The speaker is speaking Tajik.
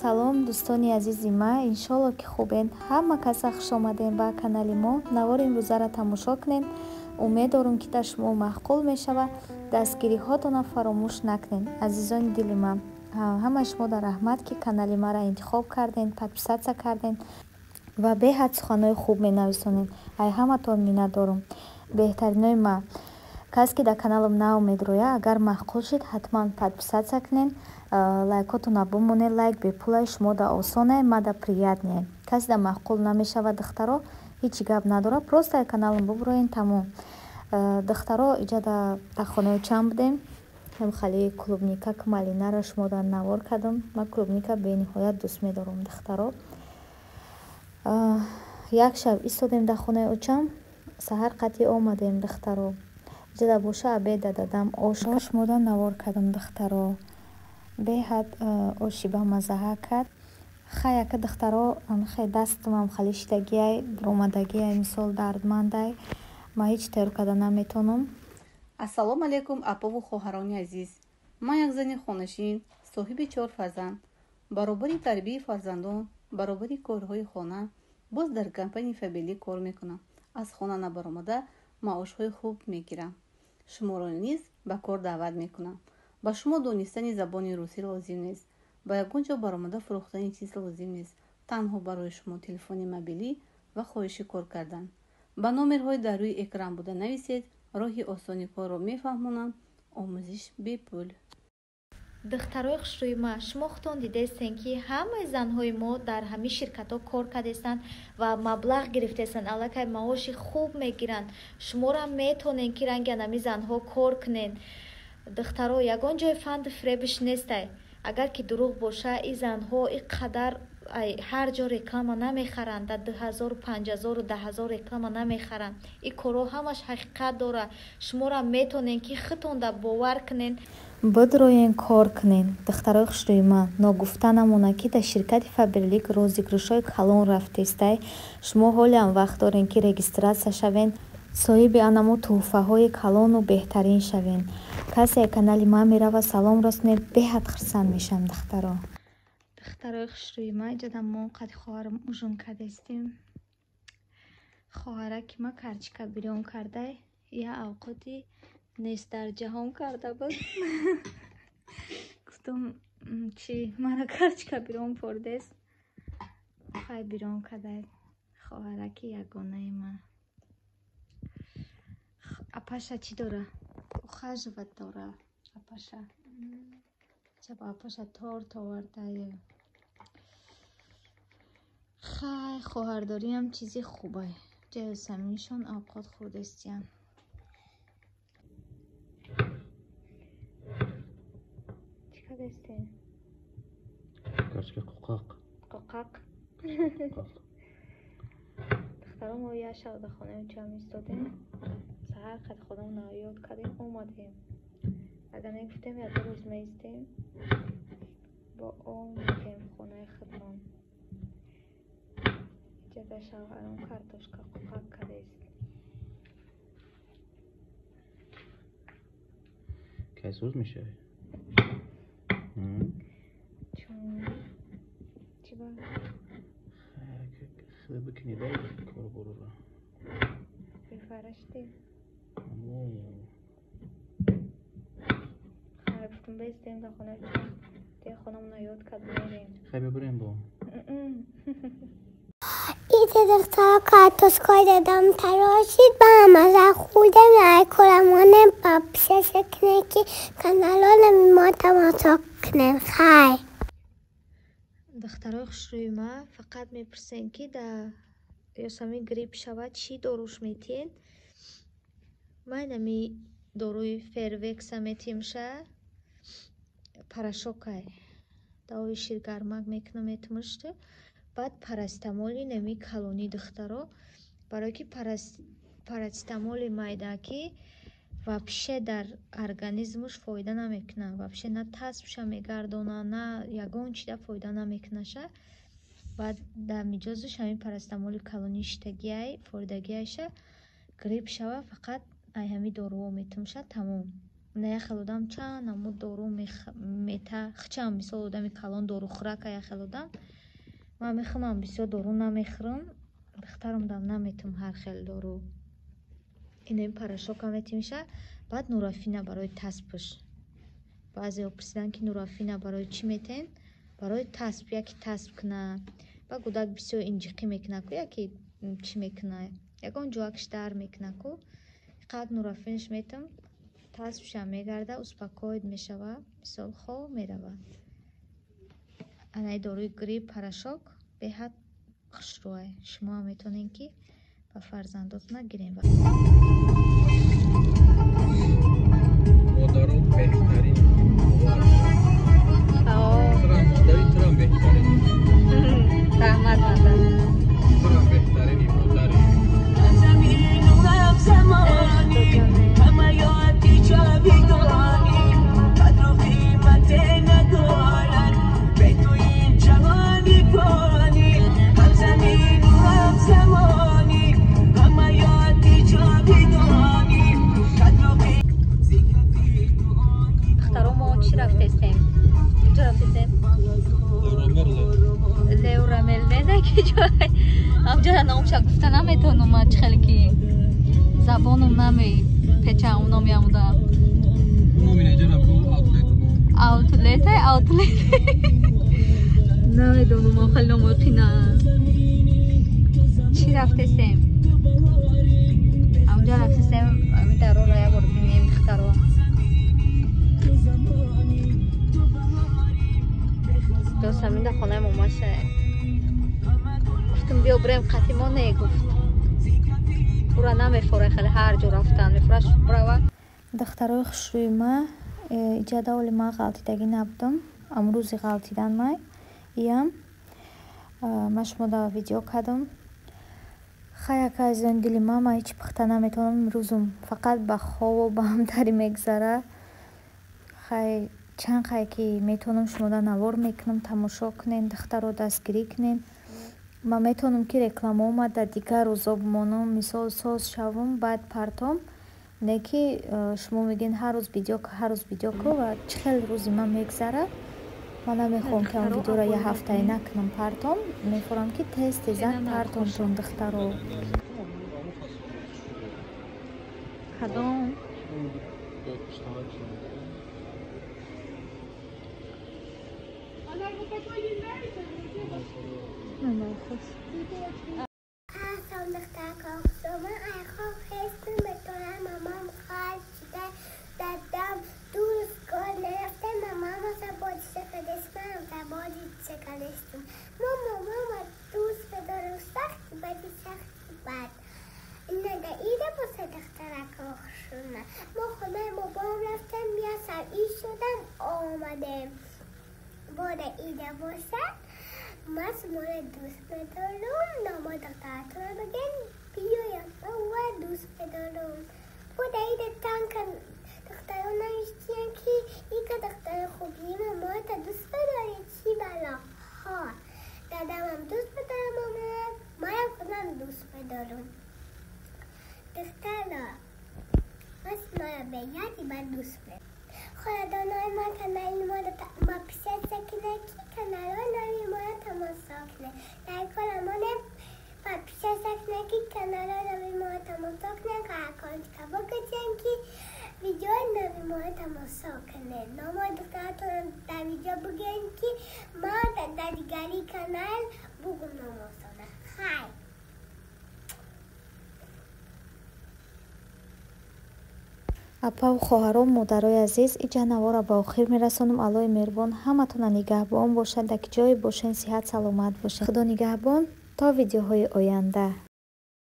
Салом, дӯстони азизи ма, иншолло ки хубен. Ҳама каса хуш омадем ба канали мо. Навори имрӯзаро тамошо кунед. Умед дорум, ки дар шумо маъқул мешавад. Дастгириҳотонро фаромӯш накунед, азизони дили ман. Ҳама шумо дар раҳмат, ки канали маро интихоб карден, подписаться карден ва беҳад суханҳои хуб менависонед. Ай ҳаматон миннат дорум. Беҳтаринои ма, кас ки дар каналам нав медрояд, агар маъқул шид, ҳатман подписаться кунед, лайкотонро бимонед. Лайк бепулай, шумо да осонае, ма да приятнее. Касе да маъқул намешавад, духтаро, ҳеҷ гап надорад, просто ай каналам бубуроен, тамом. Духтаро, иҷа дар хонаи чанд будем. Хали клубника, малинаро шумо дар навор кардам. Ман клубника бениҳоят дӯст медорам, духтаро. Як шаб истодем дар хонаи очам, саҳар қатъӣ омадем, духтаро. Иҷода боша, обед дадам ош шумо да навор кардам, духтаро. Беҳад оши бамаззаҳа кард. Хай, ака, духтаро, хай, дастамам хали шидагиай, буромадагиай, мисол, дардмандай. Ман ҳеҷ тайёр карда наметавонам. Ассалому алайкум, апову хоҳарони азиз. Ман як зани хонашин, соҳиби чор фарзанд. Баробари тарбияи фарзандон, баробари корҳои хона, боз дар компанияи Фаберлик кор мекунам. Аз хона набаромада маошҳои хуб мегирам. Шуморо низ ба кор даъват мекунам. Ба шумо донистани забони русӣ лозим нест, ба ягон ҷо баромада фурӯхтани чиз лозим нест. Танҳо барои шумо телефони мобилӣ ва хоҳиши кор кардан. Ба номерҳои дар рӯи экран буда нависед, роҳи осони корро мефаҳмонам. Омӯзиш бепул. Духтарои хушрӯи ма, шумо худтон дидестен, ки ҳамаи занҳои мо дар ҳамин ширкатҳо кор кардестанд ва маблағ гирифтестанд, аллакай маоши хуб мегиранд. Шуморо метавонед, ки ранги анами занҳо кор кунед. Духтаро, ягон ҷои фанду фиребиш нестай. Агар ки дурӯғ боша, и занҳо и қадар ҳар ҷо реклама намехаранд, дар 2000, 5000, 10 000 реклама намехаранд. И корҳо ҳамаш ҳақиқат дорад. Шуморо метавонед, ки худтонда бовар кунед, бидроен, кор кунед. Духтарои хушрӯи ман, ногуфта намонад, ки дар ширкати Фаберлик розыгрышҳои калон рафтестай. Шумо ҳолиам вақт доред, ки регистрация шавед, соҳиби анамо тӯҳфаҳои калону беҳтарин шавед. Касе канали ман меравад, салом расонед, беҳад хурсанд мешавам, духтаро. Духтарои хушрӯи ман, иҷода мо қади хоҳарам ужин кардестем. Хоҳараки ма карчика бирён кардай, я авқоти нест дар ҷаҳон карда буд. Гуфтам, чи мара карчика бирён пордест. Хай, бирён кардай хоҳараки ягонаи ман. Апаша чӣ дора? Ухаживать дора апаша. Чаба апаша торт овардаю. Хай, хоҳардориам чизи хубай. Ҷаю саминшон авқот хӯрдестиям. Чӣ кардестем? Карчика қуқақ. Қуқақ. Духтаро, мо як шаб дар хонаи ҷамъ истодем. Саҳар қад худамонро ёд кардем, омадем. Агар мегуфтем, як ду рӯз меистем, бо омадем хонаи худмон. Иҷода шавҳарам картошка қуқак кардест. Кай соз мешавӣ? Чун чӣ ба? Хеле бикунӣ да кору боруро. Бефара шудӣ? Хай, гуфтам, бестем дар хонаи чун дея хонамонро ёд кард, мерем. Хай, бибурем бо. ایده دختر کارتوسکای دادم تراشید با مزه خوردم. لایک کنه کنه که каналола мо тамошо кунем. Хай. Духтарои хушрӯи ма, фақат мепурсем, ки дар Ёсамин грипп шавад, чӣ доруш метиҳед? Ман инами доруи Фервекса метиҳемша, порошокай. Давои ширгармак мекунам, метимушта. Баъд парацетамоли нами калонӣ, духтаро, барое ки парацетамоли майдаки вообще дар организмуш фоида намекунад, вообще на таспша мегардона, на ягон чида фоида намекунаша. Баъд дар миҷозаш ҳамин парацетамоли калонӣ шитагиай, фоидагиайша. Грипп шава, фақат ай ҳамин доруҳо метимша, тамом. На як хел одам чанд намуд дору мета, хчам мисол одами калон дорухӯрака як хел одам. Ман мехӯрам, бисёр дору намехӯрам, духтарам дам наметум ҳар хел дору. Инем порошока метимиша, баъд нурафина барои таспш. Баъзеҳо пурсиданд, ки нурафина барои чӣ метен? Барои тасп, яке тасп куна. Ба гудак бисёр инҷиқӣ мекуна ку, яке чӣ мекуна, ягон ҷоакш дар мекуна ку. Қад нурафинш метам, таспшам мегарда, успокоит мешава, мисол хоб мерава. Анаи доруи грипп порошок беҳад хушрӯай. Шумоам метавонед, ки ба фарзандотона гирем. Модаро беҳтарин. Модари турам беҳтарин. Раҳмат, модар. Турам беҳтарини модари. Духтаро, мо чӣ рафтестем? Куҷо рафтестем? Леурамелне ки ҷой. Ҳамҷора номша гуфта наметавонам, ман чӣ хеле ки забонум намепеча он номи амуда. Аутлет, аутлет. Намедонам, ман хеле номои қина. Чӣ рафтестем? Ҳамҷо рафтестем, ами дарора як бор бинем, духтаро. Дӯст ҳамин дар хонаи момаша. Гуфтам биё бирем қати мо, не гуфт. Ура намефоре хеле ҳар ҷо рафтан, мефораш бирава. Духтарои хушрӯи ма, иҷа даволи ман ғалтидагӣ набудам. Амрӯзи ғалтидан май. Иям ман шумо да видео кардам. Хай, ака азизони дили ман, ман ҳеҷ пухта наметавонам имрӯзум. Фақат ба хобу ба ҳамдарӣ мегузара. Хай, чанд қай ки метавонам шумода навор мекунам, тамошо кунен, духтаро дастгирӣ кунен. Ман метавонам, ки реклама омад, дар дигар рӯзо бимонам, мисол соз шавам, баъд партом. Не ки шумо мегӯед ҳар рӯз видео ку, ҳар рӯз видео ку, ва чӣ хел рӯзи ман мегузара. Ман намехоҳам, ки он видеоро як ҳафтае накунам партом, мехоҳам, ки тез тезак партомтон, духтаро. Кадом? هستم دخترکا خوشم ای خواب هستم به طور مامام خواهد شده دادم دور کار نرفته مامام سبادی شکرستم سبادی شکرستم ماما ماما دوست بدارم سختی بدی سختی بد اینا در ایده باسه دخترکا خوشم ما خونه بابام رفتم یا سرعی شدم آمدم بار ایده باسه من شما را دوست بدارم نام دخترتون رو بگن بیایم من دوست بدارم بود ایده تنگ دختران نوشتیم که این که دختر خوبی ما تا دوست بداری چی بلا ها دادم هم دوست بدارم منم خودم دوست بدارم دخترا من شما را به یادی باید دوست بدارم. خاندانای من کانال ما ما پیش سکنه کی کانال نوی ما را تماشا کنه لایک کنه و پیش سکنه کی کانال نوی ما را تماشا کنه که اکانت که بکشن که ویدیو نوی ما را تماشا کنه نام دخترتون در ویدیو بگن که ما در دیگری کانال بگم ناموسانه. خیر. Апаву хоҳарон, модарои азиз, иҷа навора ба охир мерасонам. Аллоҳи меҳрубон ҳаматона нигаҳбон бошад, дар ки ҷое бошен, сиҳат саломат бошед. Худо нигаҳбон то видеоҳои оянда.